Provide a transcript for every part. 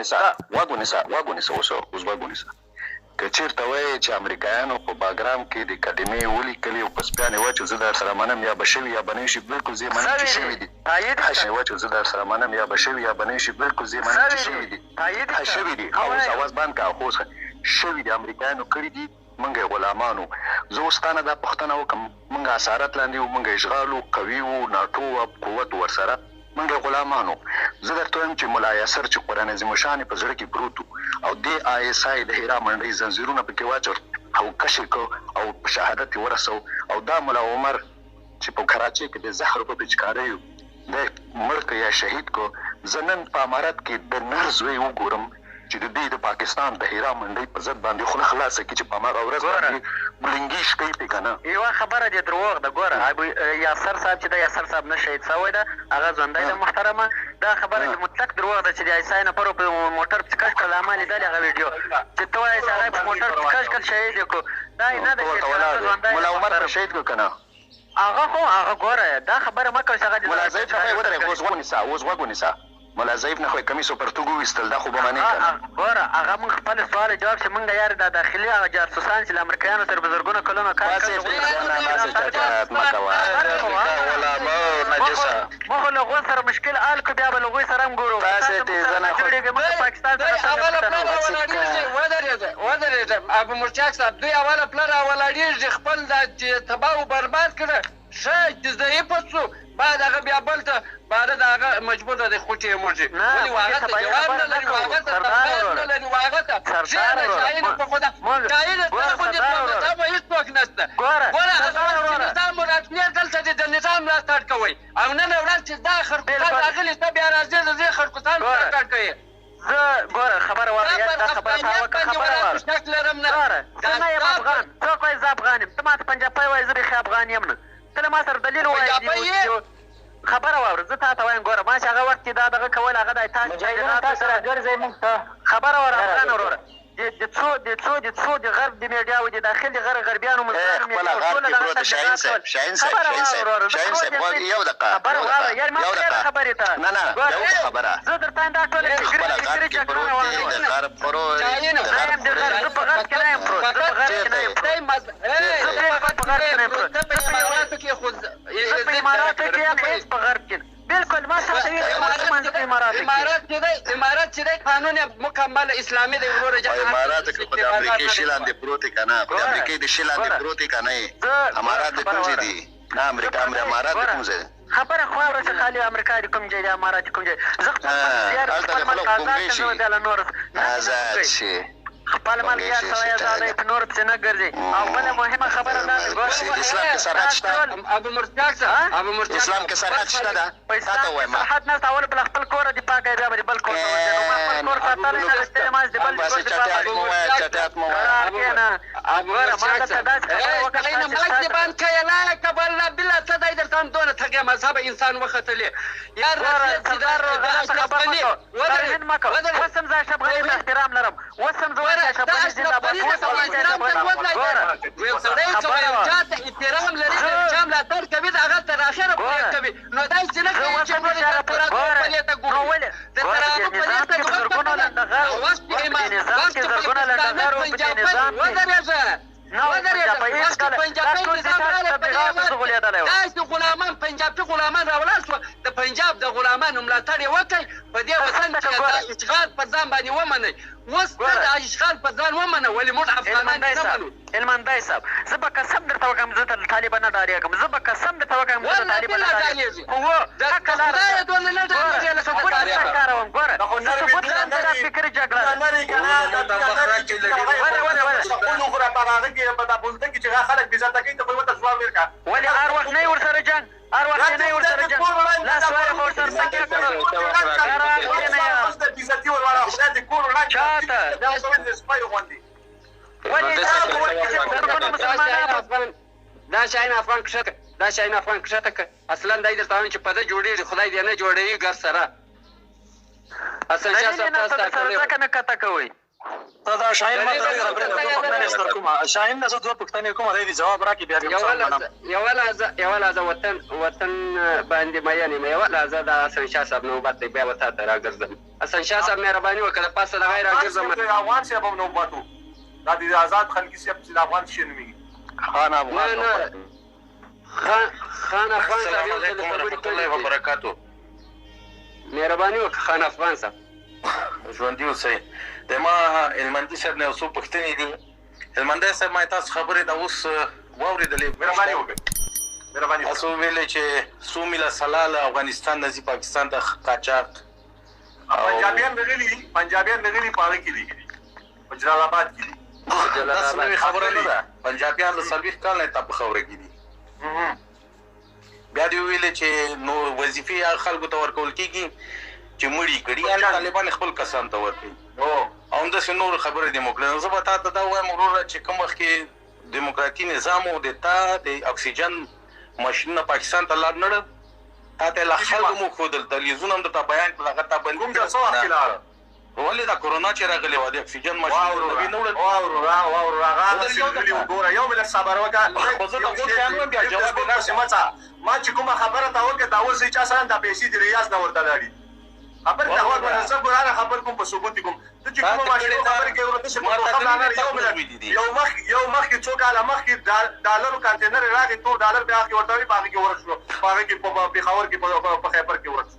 ونیسه، غوږ ونیسه، غوږ ونیسه، اوس اوس غوږ ونیسه. که چیرته وایې چې امریکایانو په باګرام کې د کلمې ولیکلې او په سپیان یې واچول، زه درسره منم، یا به شوي یا به نه شي، بالکل زه یې منم چې سوي شوي دي دي. تایید ښه کړه. شوي واچول، زه درسره منم، یا به شوي یا به نه شي، بالکل زه یې منم چې سوي شوي دي دي. تایید ښه کړه. شوي دي. ښه اوس وایه. اواز بند کړه. خو اوس شوي دي، امریکایانو کړي دي، موږ یې غلامان وو. زه اوس تا نه دا پوښتنه وکړم، موږ اسارت لاندې وو، موږ اشغال وو، قوي وو، ناټو وه، قوت وو ورسره، موږ یې غلامان وو. زه درته وایم چې ملا یاسر چې قرآن عظیم الشان یې په زړه کې پروت وو او دې آی اس آی د هیرا منډۍ زنځیرونه پکې واچول او کش یې کړ او په شهادت یې ورسو، او دا ملا عمر چې په کراچۍ کې د زهرو په پیچکاریو دی مړ که یا شهید کو، زه نن په امارت کې د نر زوی وګورم چې د دوی د پاکستان د هیرا منډۍ په ضد باندې خوله خلاصه کړي چې په هماغه ورځ ګوره باندې ګلنګي شکۍ پې که نه. یوه خبره دې دروغ ده. ګوره ابو یاسر صاحب چې ده، یاسر صاحب نه شهید شوی ده، هغه ژوندی ده محترمه. دا خبره دې مطلق دروغ ده چې د ایسای نفرو په موټر پسې کش کړل. ما لیدلې هغه ویډیو چې ته وایې چې هغه یې په موټر پسې کش کړل شهید یې کړو، دا یې نه ته ده ورته شهید کړی، ولاړ هغه وې. ژوندی ملا ده عمر په محترم. شهید کړ که نه؟ هغه خو هغه ګوره دا خبره مه کوه چې هغه دې ملا دغه ضعیف نه خو یې پیچکاري ودرېږه، ورته اوس کړې. غوږ ونیسه، اوس غوږ ونیسه. ملا ضعیف نه خو یې کمیس او پرتوګ وویستل، دا خو به منې که نه؟ هغه ګوره هغه موږ خپل سوال جواب چې موږ یار دا داخلي هغه جاسوسان چې له امریکایانو سره په زرګونو کلونو کار بس کړی، یې هغوی ډېر سره ځوانه، موږ بس یې مشکلات چټیات مه کوه. خبره د کوه. امریکا غلامه او نجسه. موږ له هغو سره مشکل حل کړو، بیا به له هغوی سره هم ګورو. خو بس تاسو یې موږ سره ډېزنه نه خو جوړېږئ، موږ دوی د پاکستان دوی څخه څنګه اوله پوښتنه پله وکړو؟ بس یې راولاړېږي. ودرېږه ودرېږه ابو مرچاک صاحب، دوی اوله پله راولاړېږي، خپل دا چې تباه و برباد کړه، ښه چې ضعیفه سو، بعد هغه بیا بل ته باره د هغه مجبور دی خوټې یې موږي. نه ولې موږ یې هغه ته تباهي جواب خبره نه نه لري، کوو هغه ته سردار سردار نه وروره. لري، هغه ته سردار کښېنه وروره شاهینه په خدا موږ شاهینه ګوره ستا غوندې سردار وروره مذهب هېڅوک نشته. ګوره ګوره هغه سردار وخت چې وروره نظام مو راتلې دلته دې د نظام ملاتړ کوئ، او نن ورځ چې دا خرکوسان بالکل راغلي ته بیا راځې د دې خرکوسان ګوره ملاتړ کوې. زه ګوره خبره ستا واوره، یار پر دا خبره تا افغانیت وکړه، باندې خبره ولاکو واوره. شک لرم نه، ګوره دا زه نه یم ستا پر افغان، څوک وایي زه افغان یم؟ ته ماته پنجابی وایې، زه بیخي افغان یم نه. ته له ما سره دلیل ووایه پنجابی یې. خبره واوره. زه تا ته وایم ګوره ما چې هغه وخت کې دا دغه کول، هغه د تاسو مجاهدینو تبلیغاتو تاسو سره راګرځئ موږ ته خبره واوره نه افغان راګرځئ. وروره. د څو د څو د څو د غرب د میډیاو د داخل د غرب غربیانو ای مزدورانو خپله میډیاو غرب ټوله کې دغه پروت دی شاهین تبلیغات صاحب، کول. شاهین صاحب، خبره شاهین واوره صاحب، وروره، زه شاهین پروت صاحب، یم غوږ یو دقیقه، خبره یو واوره دقیقه، یار ما یو پرېږده دقیقه. خبرې ته. نه نه ګوره بیا وکړه خبره. زه درته وایم دا ټوله فکري خپله غرب فکري کې جګړه پروت روانه دی، وه. د غرب خورو شاهینه د نه غرب یم د خورې. غرب، زه په غرب کې نه یم پروت، زه په غرب کې چېرته نه یې؟ یم پروت، چېرته زه یې؟ بالکل په غرب کې نه یم پروت. ته په زه په یو اماراتو کې خو زه په اماراتو کې یم، هېڅ په غرب کې نه. بالکل ما تاته ویلي ته ما څه امارت منځ چې په دی، اماراتو کې. امارت چې دی، امارت چې دی قانون یې مکمل اسلامي دی وروره په جان، هلته اماراتو کې خو د استبداد امریکې نه شي دی. لاندې پروت یې که نه؟ خو د ګوره امریکې د شي لاندې ګوره پروت یې که نه یې؟ زه ګوره امارات د خبره کوم ځای واوره. دي؟ نه زه امریکا پردی امارات د ګوره کوم ځای دی؟ خبره خو واوره چې خالي امریکا دې کوم ځای دی، امارات دې کوم ځای. زه خپل ملک زیار هلته خپل د ملک خلک آزاد ګونګی کړم، زه شي، به بیا له نورو نه دې نه آزاد ګونګی شي، خپل ملک ګونګی یار شي سوی آزاد شیطانه. دی، په نورو پسې نه ګرځي. او بله مهمه خبره دا ده ګوره اسلام کې دا سرحد شته؟ ټول ابو مرچاک صاحب، ها ابو مرچاک اسلام صاحب، کې سرحد بل شته خلک ده؟ په تا اسلام ته کې وایم. سرحد نشته، اول بل خپل کور دفاع کوي بیا به د بل کور ته ورځي. نو ما خپل کور نو ساتلی نه دی، ما د بل د بس کور دفاع چټیات باندې مه وایه، ابو مرچاک چټیات صاحب، مه وایه. قرار ابو کښېنه. ابو ګوره ما مرچاک درته صاحب، داسې خبره ای وکړه شاهینه تاسې مایک دې تاسې بند کړه، لا کبل لا بلا څه دی درته هم دونه تږی مذهبه انسان وختلې یار. ګوره راتلې چې سردار د وروره غلطه اشرف خبر مه غني کوه، ودرې توهین مه کوه. ودرې اوس هم زه اشرف غني ته توهین احترام لرم، اوس هم زه وایم ګوره چې اشرف ته غني اشرف زنده باد، غني ته اوس هم خو وایم چې احترام اشرف غني. درلودلی ګوره دی، یو سړی که خبره یو واوره چا ته احترام لري، د زه یو چا ملاتړ کوي، د هغه تر اخره پورې ګوره کوي. نو داسې نه زه کوي اوس چې هم ګوره چې د هغه ترابو ګوره پلې ته نو ګوري، ولې د ګوره په ترابو دې پلې نظام ته کې دې په زرګونو وکتله. لنډغر وخت ګوره چې په دې نظام وخت کې چې زرګونه پاکستاني لنډغر وو، په دې پنجابی نظام کې ودرېږه نه وو ودرېږه، پنجابی وخت چې هېڅکله دا پنجابی ټول د نظام تاسو راغی په دې تبلیغاتو هېواد زه کې غولېدلی وم. داسې غلامان پنجابي غلامان راولاړ شوه، د پنجاب د غلامانو ملاتړ یې وکړ. په دې قسم وطن ده کې که دا ګوره اشغال پر ځان باندې ومنئ. اوس ته ګوره دا اشغال پر ځان ومنه، ولې موږ افغانان هلمندی یې نه صاحب منو. هلمندی صاحب زه به قسم درته وکړم زه ته له طالبه نه ډارېږم، زه به قسم درته وکړم زه له والله طالبه نه بالله ډارېږم. ډارېږي، خو و د حقه لاره خدایه ده. دونه نه ګوره ډارېږي لکه د ثبوت درته طالبه. کاروم، ګوره زه ثبوت لرم چې دا فکري جګړه ده. ولې ولې ولې ولې هر وخت نه یې ورسره جنګ، هر وخت یې نه یې ورسره جنګ، لاس وارې خو ورسره تکیه کړو. قرار کښېنه یار چاته ولې دا دا په وخت کې زرګونه دا مسلمانان شاهین افغان، دا شاهین افغان کښته، دا شاهین افغان کښته که اصلا دای درته وایم چې په ده جوړېږي، خدای دې نه جوړوي ګر سره. حسن شاه دلیل یې صاحب نشته تاسو ته درسره هرکلی ځکه وایم. مې قطع کوئ. ته دا شاهین ما دلیل ته لږ راپرېږده، دوه څنګه پوښتنې نه ستر کومه شاهین نه زه دوه پوښتنې کوم، دی دې ځواب راکړي بیا دې یوه مسلمان لحظه، یوه لحظه، یوه لحظه. وطن باندې مین یم. یوه لحظه، دا حسن شاه صاحب نوبت دی، بیا به تا ته راګرځم. حسن شاه صاحب، مهرباني وکړه، پاسه دغه افغان راګرځم. صاحب دی، افغان صاحب هم نوبت و. دا د آزاد خلکي صاحب چې د افغان شي نومېږي. خان افغان نه نوبت. نه، خان افغان صاحب السلام یو ځل علیکم خبرې ورحمت کړې الله دي. وبرکاتو. مهرباني وکړه خان افغان صاحب. ژوندي اوسئ. د ما هلمندي صاحب نه یو څو پوښتنې دي. هلمندی صاحب، ما تاسو خبرې دا اوس واورېدلې. مهرباني وکړئ، مهرباني وکړئ. تاسو ویلې چې څو میله سلا له افغانستان نه ځي پاکستان ته قاچاق او پنجابیان راغلي دي، پنجابیان راغلي، په هغه کې دي، په جلال آباد کې دي. جلال دا څه آباد نوې خبره نه ده. پنجابیان له 40 کال نه تا په خاوره کې دي. بیا دې وویلې چې نو وظیفې هغه خلکو ته ورکول کېږي چې مړي کړي، یعنې طالبان خپل کسان ته ورکوي او همداسې نورو خبرې دې مو کړې. نو زه به تا ته دا ووایم وروره چې کوم وخت کې دیموکراتي نظام و، د تا د اکسیجن ماشینونه پاکستان ته لاړ نه ړل، تا ته لا خلکو مو ښودل، تلویزیون هم درته بیان کړل، هغه تا بندي کوم کړل. ځای، څه وخت کې لاړه؟ ولې دا کرونا چې راغلې وه، د اکسیجن ماشینونه نوي نه وړل؟ واه وروره، واه وروره، هغه هغسې غلي وو. ګوره، یو ملت صبر وکړه. خو زه ته اوس بیان وایم، بیا جواب یې پسې مه ځه. ما چې کومه خبره تا وکړه، دا اوس چا سره دا پیسې د ریاض نه ورته لاړې. خبر ته غوږ ونه، زه ګورانه خبر کوم، په ثبوت یې کوم. ته چې کومه ماشینو خبرې کوې وروره، داسې په تورخم لاړه. یو ملت، یو مخ، یو مخکې، څو کاله مخکې ډالرو کانټینر راغی، تور ډالر بیا هغې ورته وي، په هغې کې ورک شو، په هغې کې، په پېښور کې، په خیبر کې ورک شو.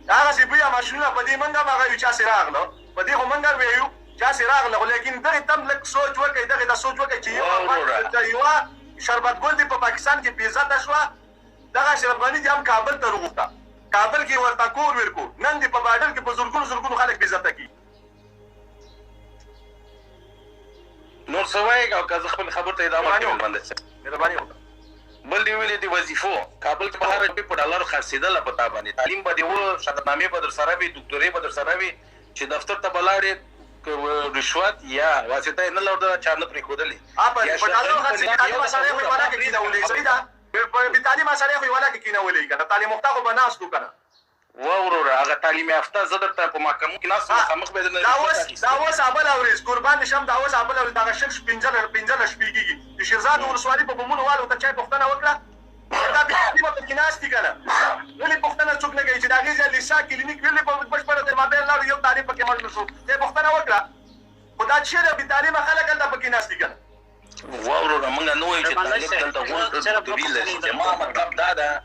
هغسې بویه ماشینونه په دې منګ هم هغه یو چا سې راغله، په دې خو منګ هم ویو چا سې راغله. خو لیکن دغې ته هم لږ سوچ وکړئ، دغې ته سوچ وکړئ چې یو یوه شربت ګل دې په پاکستان کې بې عزته شوه، دغه اشرف غني دې هم کابل ته وروغوښته، کابل کې ورته کور ورکو، نن دې په باډر کې په زرګونو زرګونو خلک بې عزته کړي. نور څه وایې او که زه خپل خبر ته ادامه ورکړم؟ هلمندی صاحب، مهرباني وکړه. بل دې ویلې د وظیفو کابل کې به هره روپۍ په ډالرو خرڅېدله په تا باندې. تعلیم به دې و، شهادتنامې به در سره وي، دوکتورې به در سره وي، چې دفتر ته به لاړې رشوت یا واسطه یې نه لرله، چا نه پرېښودلې. په ډالرو خرڅېږي، تعلیمه سړی خو یې ولاکه کېنولې، صحیح ده، بې تعلیمه سړی خو یې ولاکه کېنولې که نه، تعلیم یافته خو به ناست و که نه. وه وروره، هغه تعلیم یافته زه درته په محکمو کې ناست وم، مخامخ به درنه دا اوس، دا اوس ابله ورځ، قربان دې شم، دا اوس ابله ورځ، دغه 20 15 شپې کېږي چې شیرزاد ولسوالي په بمونو والو ته چا پوښتنه وکړه؟ دا بې تعلیمه پکې ناست دي که نه؟ ولې پوښتنه څوک نه کوي چې د هغې ځای لیسا کلینیک ولې په بشپړه د مابین لاړو، یو طالب پکې مړ نه شو؟ چا پوښتنه وکړه؟ خو دا چېرې بې تعلیمه خلک هلته پکې ناست دي که نه؟ وه وروره، موږ نه وایو چې طالب دلته غونډ دوکتوري لري. زما مطلب دا ده،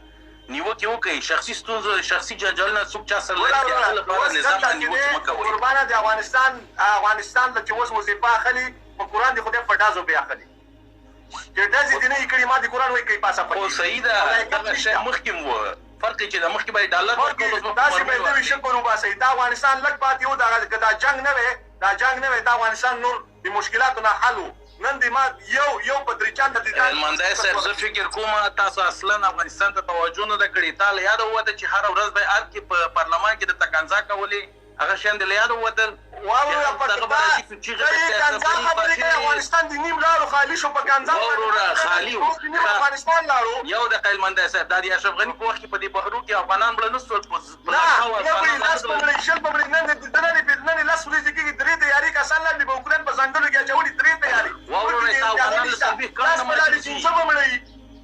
نیوکې وکړئ، شخصي ستونزو، شخصي جنجالونه څوک چا سره لري، د هغه لپاره نظام ته نیوکې مه کوئ. قربانه، د افغانستان له چې اوس وظیفه اخلي، په قرآن دې خدای په ډزو بیا اخلي، چې ډزې دې نه یې کړي، ما دې قرآن وایي کوي پاسه. خو صحیح ده، دغه شی مخکې هم و، فرق یې چې د مخکې به یې ډالر ورکول، اوس به تاسې به یې نوي شکر وباسئ. دا افغانستان لږ پاتې و، دغه که دا جنګ نه وی، دا جنګ نه وی، دا افغانستان نور د مشکلاتو نه حل و. نن دې ما یو یو په درې چانده دې هلمندی صاحب، زه فکر کوم تاسو اصلا افغانستان ته توجه نه ده کړې. تا له یاده ووته چې هره ورځ به ارګ کې په پارلمان کې د تکنځا کولې، هغه شیان دې له یاده ووتل؟ وروره، په دغه به راځي چې چیغې ته یې کنځا خبرې کوې. افغانستان د نیم لاړو، خالي شو په کنځا. وروره، خالي و. نیم افغانستان لاړو. یو د هلمندی صاحب، دا د اشرف غني په وخت کې په دې بهرو کې افغانان مړه نه سول؟ په نه نه، به لس په مړې، 20 په مړې. نن نن 10 ورځې کېږي، درې طیارې کسان لاړې، په اوکراین په ځنګلو کې اچولي درې طیارې. وروره، تا افغانان له 40 کال لس نه به لاړې، مړه پنځه به مړه وي.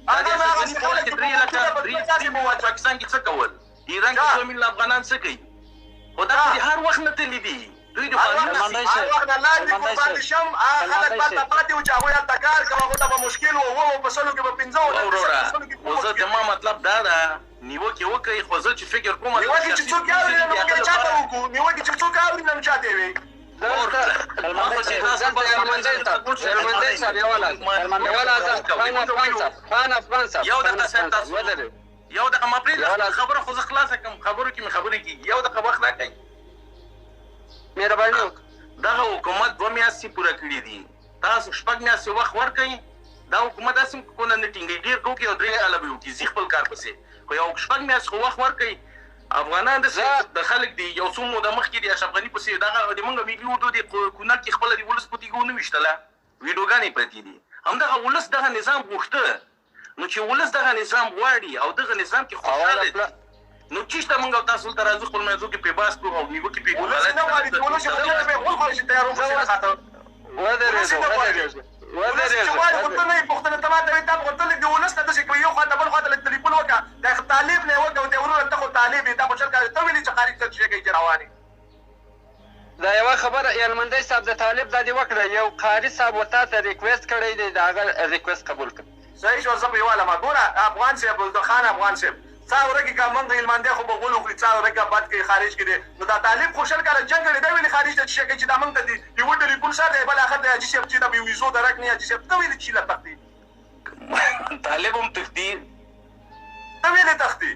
دا د اشرف غني په وخت کې 3 لکه درې پاکستان کې څه کول؟ ایران کې 2 میلیونه افغانان څه کوي؟ خو دا خو هر وخت نه تللي دي دوی د هر وخت نه لاندې، قربان دې شم، هغه خلک پاته پاتې وو چې هغوی هلته کار کوه، هغو ته به مشکل و، اووه په سلو کې به پنځه وو. وروره، خو زه زما مطلب دا ده، نیوکې وکړئ، خو زه چې فکر کوم نیوکې چې څوک اوري نو موږ یې چاته وکړو؟ نیوکې چې څوک اوري نو چاته یې وي؟ هلمندی صاحب، یوه لحظه، یوه لحظه. خان افغان صاحب، خان افغان صاحب، یو دقیقه صاحب، تاسو یو دقیقه ما پرېږده، خبره خو زه خلاصه کړم، خبرو کې مې خبرې کېږي. یو دقیقه وخت راکړئ، مهرباني وکړه. دغه حکومت 2 میاشتې پوره کړې دي، تاسو 6 میاشتې وخت ورکړئ. دا حکومت داسې هم کونه نه ټینګوي، ډېر کوکي او 3 کاله به یې وکړي، ځي خپل کار پسې، خو یو 6 میاشتې خو وخت ورکړئ. افغانان داسې د خلک دي. یو څو موده مخکې د اشرف غني پسې دغه د موږ ملي اردو د کونړ کې خپله د ولس په تیږو ونه ویشتله، ویډیوګانې پرتې دي. همدغه ولس دغه نظام غوښته، نو چې ولس دغه نظام غواړي او دغه نظام کې خوشحاله دي، نو چیشته مونږ او تاسو دلته راځو خپل منځو کې پې بحث کوو او نیوکې پې کوو. ولس نه غواړي چې ولس یې په غول غواړي چې تیارو پسې نه خاطر. ودرېږه ودرېږه ولس چې غواړي خو ته نه یې پښتنه، ته ماته وایې تا خو ته لږ د ولس نه داسې کړې، یو خوا ته بل خوا ته لږ تلیفون وکړه، د طالب نه یې وکړه، ته وروره ته خو طالب یې، تا خو 20 کاله ته ویلي چې خارج ته څه شی کوي چې روان یې. دا یوه خبره هلمندی صاحب د طالب دا دې وکړه، یو قاري صاحب و تاته ریکویسټ کړی دی، د هغه ریکویسټ قبول کړه. صحیح شو، زه په یوه علامه ګوره افغان صاحب، د خان افغان صاحب څا ورکې که مونږ هلمندی خو به غول وخوري، څا ورکه بد کوي خارج کې دی، نو دا طالب خو 20 کاله جنګ کړی، دا ویلي خارج ته څه شی کوي چې دا مونږ ته دي یوه ټلیفون سر دی، بل اخر دی حاجي صاحب چې دا بې ویزو درک نه حاجي صاحب ته ویلي چې له تښتي. طالب هم تښتي. ته ویلي تښتي.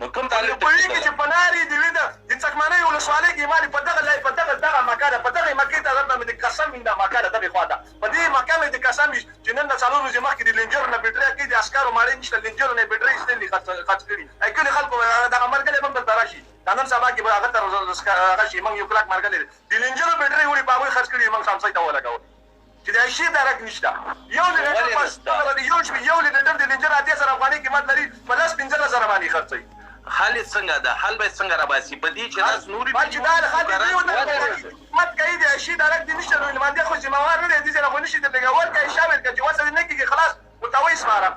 نو کوم طالب پوهېږي چې په نارې دې وي د څکمنۍ ولسوالۍ کې مالې په دغه لای په دغه دغه مکه ده، په دغې مکې ته درته مې د قسم وي، دا مکه ده دغې خوا ته په دې مکه مې د قسم وي چې نن د 4 ورځې مخکې د لینجرو نه بیټرۍ کې د عسکرو ماړې نشته، لینجرو نه بیټرۍ ایستلي خرڅ کړي. ای کلي خلکو دغه ملګری به هم دلته راشي، دا نن سبا کې به هغه ته هغه شي، موږ یو کلک ملګری دی، د لینجرو بیټرۍ وړي په هغوی خرڅ کړي، موږ شمسۍ ته ولګول چې د عایشې درک نشته. یو لیټر یو لیټر د لینجر 80,000 افغانۍ قیمت لري، په 10-15 زره باندې خرڅوي. حل یې څنګه ده؟ حل به یې څنګه راباسي؟ په دې چې لاس نورې چې دا خلک دوی ورته حکومت کوي، د عایشې درک دې نشته، نو هلمندی خو ذمهوار نه دی، دې ځای نه خو نشي درلېږه ورکړه یې شا ورکړه چې وسه دې نه کېږي خلاص ورته ویې سپاره.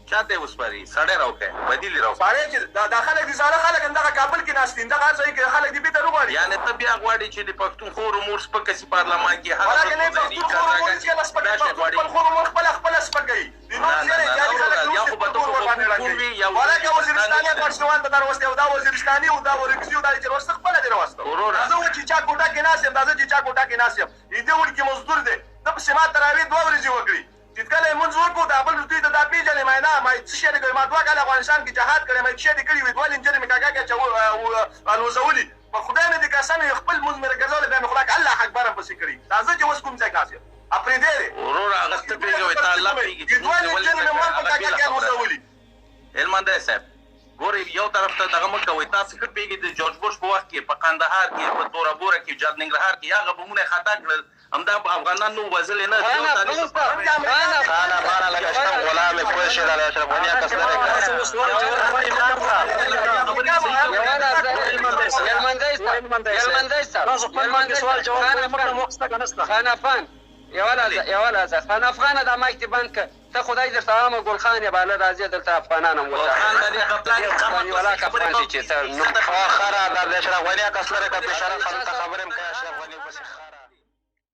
چاته یې وسپاري؟ سړی راوکړه، بدیل یې راوکړه. سړی چې دا خلک دي زاړه خلک همدغه کابل کې ناست دي، همدغه هر ځای کې خلک دي بېرته نه غواړي. یعنې ته بیا غواړې چې د پښتون خورو مور سپکه سي پارلمان کې، هره ورځ پښتون خورو مور هېڅکله سپکه، پښتون خپل خورو مور خپله خپله سپکوي، د نور ځای جاري خلک د اوس خپل کور ورباندې ړنګوي. ولکه وزیرستاني افغانستان ته راوستی او دا وزیرستاني او دا ورکزي او دا یې چې راوسته خپله دې راوسته. زه و چې چا کوټه کې ناست یم، دا زه چې چا کوټه کې ناست یم، دې وړکي مزدور دی، ده پسې ما تراویح 2 ورځې وکړې، چې کله یې مونځ وکړو دا بل دوی ته دا پېژنې، ما نه ما څه شی دې کړی، ما 2 کاله افغانستان کې جهاد کړی، ما څه شی دې کړي وي، 2 لینجرې مې کاکا کې الوزولي، په خدای مې دې قسم یې خپل مونځ مې راګرځولی، بیا مې خدای که الله اکبر هم پسې کړي. دا زه چې اوس کوم ځای کې ناست یم اپرېدی دی. وروره هغه ته پېژوې، ته الله پوهېږي چې 2 لینجرې مې مور په کاکا کې الوزولي. هلمندی صاحب ګورئ، یو طرف ته دغه مه کوئ، تاسو ښه پوهېږئ د جورج بوش په وخت کې په قندهار کې، په توره بوره کې، جاد ننګرهار کې هغه بمونه یې خطا کړل، همدا افغانان نو وزلې نه. یوه لحظه خان افغانه دا مایک دې بند کړه، ته خدای درته عامه ګل خان یې باله راځې دلته افغانان هم ولاک افغان چې ته خره د اشرف غني عکس لرې که بې شرفه دلته خبرې هم کوې. اشرف غني